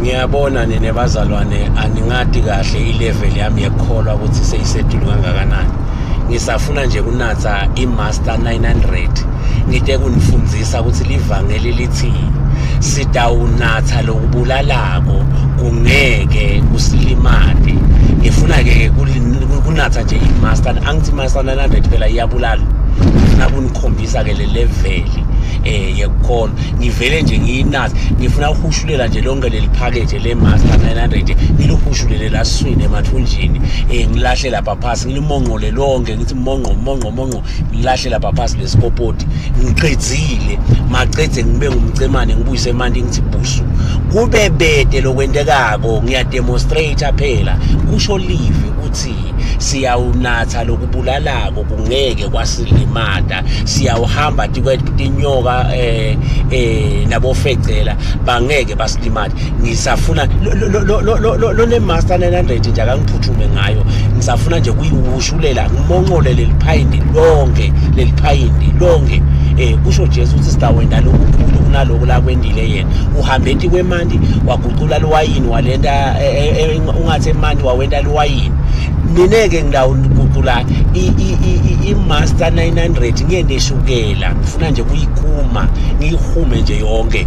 Ngiyabona nina bazalwane aningati kahle ilevel yami yekukholwa ukuthi seyisetulu kangakanani. Ngisafuna nje kunatha iMaster 900 ngite kunifundzisa ukuthi livangeli lithi sitawunatha lokubulalako kungeke kusilimate. Ngifuna ke kunatha nje iMaster, angithi iMaster 900 phela iyabulala. Ngifuna kunikhombisa ke le level eh yekukholwa. Ngivele nje ngiyinathe, ngifuna ukuhushulela nje lonke leli package le Master 900 ngilihushulele la swini emathunjini, ngilahle lapha phasi, ngilimonqole lonke, ngithi monqo monqo monqo, ngilahle lapha phasi lesikopoti. Ngiqedzile macedze ngibe ngumcemane, ngibuyise emanti, ngithi busu kube bede lokwentekako. Ngiyademonstrate phela, kusho live ukuthi siyawunatha lokubulalako kungeke kwasilimata, siyawuhamba tinyoka nabofecela bangeke basilimate. Ngisafuna lo ne Master 900 nje akangiphuthume ngayo, ngisafuna nje kuyiwushulela ngimonqole leli phayindi lonke, leli phayindi lonke. Kusho Jesu ukuthi sitawenda lokukhulu kunaloko la kwendile yena. Uhambe eti kwemanti, wagucula liwayini, walenta ungathi emanti wawenta liwayini. Mina-ke ngilawugucula i-Master 900 ngiyeneshukela, ngifuna nje kuyikhuma ngiyihume nje yonke.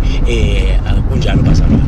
Kunjalo bazalwane.